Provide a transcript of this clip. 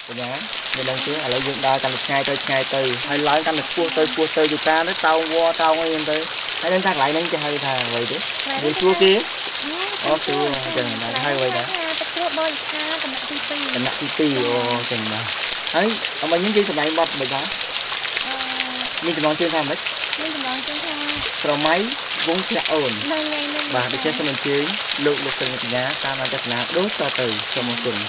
កញ្ញាមិនដឹងទេ ឥឡូវយើងដើរកាន់តែឆ្ងាយទៅឆ្ងាយទៅ ហើយឡើងកាន់តែខ្ពស់ទៅខ្ពស់ទៅ យូកាទៅតោងវតោងអីហ្នឹងទៅ ហើយដឹងថាកន្លែងហ្នឹងគេហៅថាអ្វីទេ? និយាយសួរគេ អូ សួរអញ្ចឹងដែរ ហើយអ្វីដែរ? ទឹកជ្រោះបរិខាតំណាក់ទី2 តំណាក់ទី2 អូ អញ្ចឹងបាទ។ ហើយអមិញហ្នឹងយើងសម្ដែងបទមិនដែរ មានចំណងជើងថាម៉េច? មានចំណងជើងថាស្រមៃវងធ្លាក់អូន ហ្នឹងហើយ។ បាទ ដូច្នេះសូមអញ្ជើញលោកលោកស្រីកញ្ញាតាមដានទស្សនាដូចតទៅ សូមអរគុណ។